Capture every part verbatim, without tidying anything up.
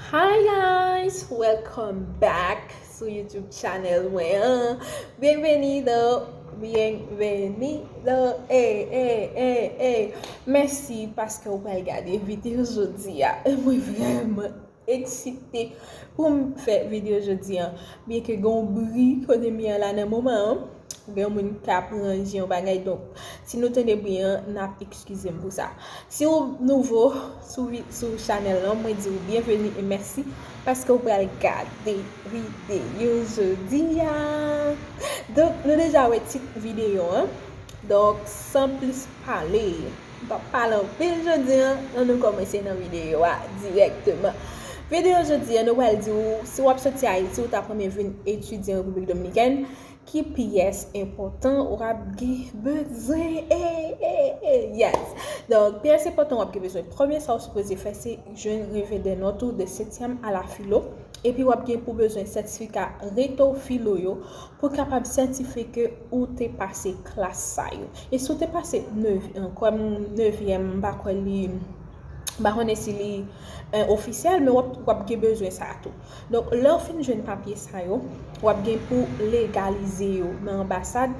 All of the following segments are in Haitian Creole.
Hi guys, welcome back sou YouTube channel mwen an. Bienvenido, bienvenido, ey, ey, ey, ey. Mèsi paske w pral gade videyo jodi a. E mwen vrèman eksite pou m fè videyo jodi an. Byen ke gen yon bri kote m ye a la nan moman an. Gen yon moun k ap ranje yon bagay, donk si nou tande bri an, n ap eskize m pou sa. Si w nouvo sou, vi- sou chanèl lan, mwen di w byenveni e mèsi paske w pral gade videyo jodi a. Donk, nou deja wè tit videyo an. Donk, san plis pale, m p ap pale anpil jodi an, ann nou kòmanse nan videyo a dirèkteman. Videyo jodi an, nou pral di w, si w ap soti Ayiti, ou ta renmen vin etidye an Repiblik Dominikèn, ki pyès enpòtan w ap gen bezwen? Ey, ey, ey, yes. Donk, pyès enpòtan w ap gen bezwen. Premye sa w sipoze fè, se jwenn relevé de notes ou de setyèm a la filo. Epi w ap gen pou bezwen sètifika reto filo yo pou kapab sètifye ke ou te pase klas sa yo. E si w te pase nèv, kòm nevyèm, m pa kwè li, m pa konnen si li eh, ofisyèl, men w ap, w ap gen bezwen sa tou. Donk, lè w fin jwenn papye sa yo, w ap gen pou legalize yo nan anbasad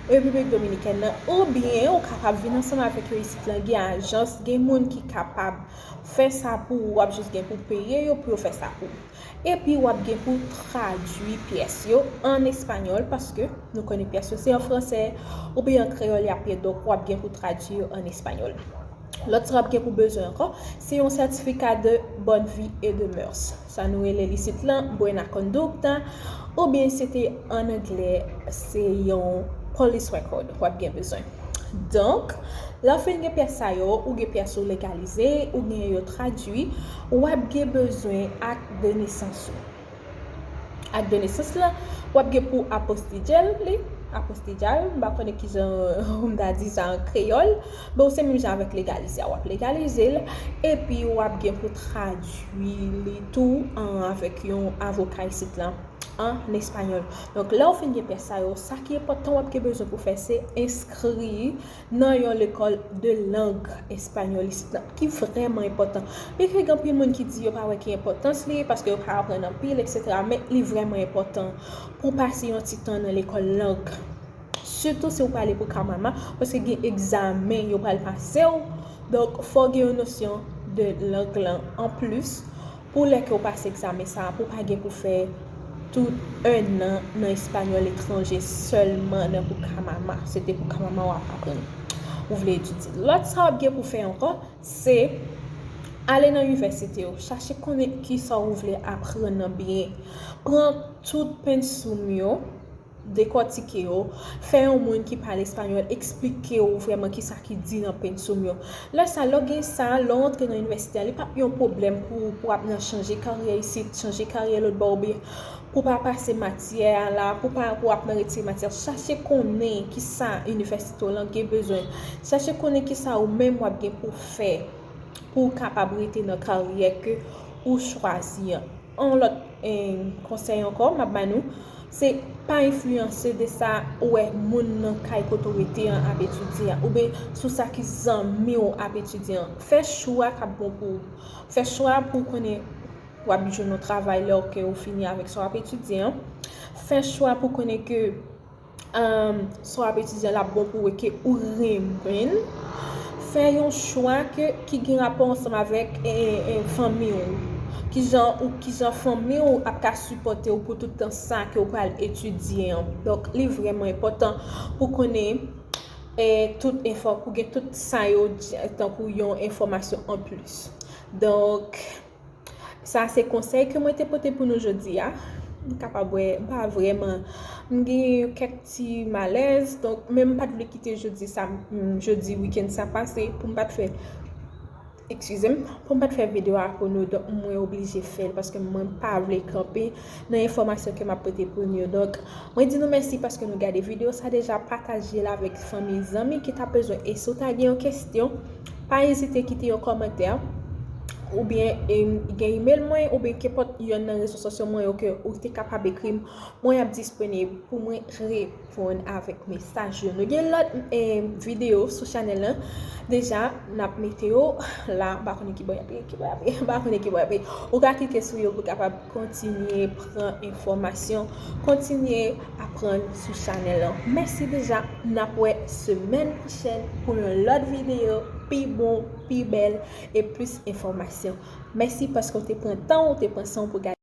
Repiblik Dominikèn nan, oubyen ou kapab vin ansanm avèk yo isit lan, gen ajans, gen moun ki kapab fè sa pou ou, w ap jis gen pou peye yo pou yo fè sa pou ou. Epi w ap gen pou tradui pyès yo an espanyòl, paske nou konnen pyès yo se an fransè oubyen an kreyòl y ap ye, donk w ap gen pou tradui yo an espanyòl. Lòt sa w ap gen pou bezwen ankò, se yon certificat de bonne vie et de mœurs. Sa nou rele l isit lan buena conducta, oubyen se te an anglè, se yon police record w ap gen bezwen. Donk, lè w fin gen pyès sa yo, ou gen pyès ou legalize, ou gen yo tradui, w ap gen bezwen ak de nesans ou. Ak de nesans lan, w ap gen pou apostille li, apostille, m pa konnen kijan pou m ta di sa an kreyòl, bon, se menm jan avèk legalize a, w ap legalize l, epi w ap gen pou tradui li tou an, avèk yon avoka isit lan an espanyòl. Donk, lè w fin gen pyès sa yo, sa ki enpòtan w ap gen bezwen pou fè, se enskri nan yon lekòl de lang espanyòl isit lan, ki vrèman enpòtan. Byen ke gen anpil moun ki di yo pa wè ki enpòtans li, paske yo pa aprann anpil, etsetera, men li vrèman enpòtan pou w pase yon ti tan nan lekòl lang. Sitou si w prale pou Kamama, paske gen egzamen yo pral pase w. Donk, fò w gen yon nosyon de lang lan anplis. Pou lè ke w pase egzamen sa a, pou w pa gen pou fè tout ennan nan espanyòl etranje sèlman nan pou Kamama. Se te pou Kamama w ap aprann. Ou vle etidye. Lòt sa w ap gen pou fè ankò, se ale nan inivèsite yo. Chache konnen kisa w vle aprann nan byen. Pran tout pensoum yo, dekòtike yo, fè yon moun ki pale espanyòl eksplike w vrèman kisa ki di nan pensoum yo. Lè sa, lè w gen sa, lè w antre nan inivèsite a, li p ap yon pwoblèm pou, pou w ap nan chanje karyè isit, chanje karyè lòt bò, oubyen pou w pa pase matyè a la, pou w pa, pou w ap nan retire matyè. Chache konnen kisa inivèsite w lan gen bezwen. Chache konnen kisa ou menm w ap gen pou fè pou w kapab rete nan karyè ke ou chwazi an. Yon lòt, eh, konsèy ankò m ap ba nou, se pa enfliyanse de sa ou wè moun nan kay kote w rete an ap etidye a, oubyen sou sa ki zanmi w ap etidye an. Fè chwa k ap bon pou ou. Fè chwa pou w konnen w ap jwenn yon travay lè ke ou fini avèk sa w ap etidye an. Fè chwa pou w konnen ke um, sa w ap etidye an, l ap bon pou ou e ke ou renmen l. Fè yon chwa ke, ki gen rapò ansanm avèk, e, e, fanmi w. Kijan ou, kijan fanmi w ap ka sipòte w pou tout tan sa ke w pral etidye an. Donk, li vrèman enpòtan pou konnen, e, tout enfò, pou gen tout sa yo di, tankou yon enfòmasyon anplis. Donk, Sa se konsèy ke mwen te pote pou nou jodi a. M kapab wè, m pa vrèman, m gen kèk ti malèz, donk, men m pa t vle kite jodi sa, m, jodi wikenn sa pase pou m pa t fè, eskize m, pou m pa t fè videyo a pou nou, donk, mwen oblije fè l, paske mwen pa vle kanpe nan enfòmasyon ke m ap pote pou nou yo. Donk, mwen di nou mèsi paske nou gade videyo sa deja, pataje l avèk fanmi, zanmi ki ta bezwen. E si w ta gen yon kesyon, pa ezite kite yon kòmantè. oubyen em, gen email mwen, oubyen kenpòt yonn nan rezo sosyo mwen yo ke ou te kapab ekri m, mwen ap disponib pou mwen reponn avèk mesaj yo. Nou gen lòt em, videyo sou chanèl lan. Deja, n ap mete yo la, m pa konnen ki bò y ap ye, ki bò y ap ye, m pa konnen ki bò y ap ye. Ou ka klike sou yo pou w kapab kontinye pran enfòmasyon, kontinye aprann sou chanèl lan. Mèsi deja, n ap wè semèn pwochèn pou yon lòt videyo pi bon, pi bèl e plis enfòmasyon. Mèsi paske w te pran tan w, w te pran san w pou gade.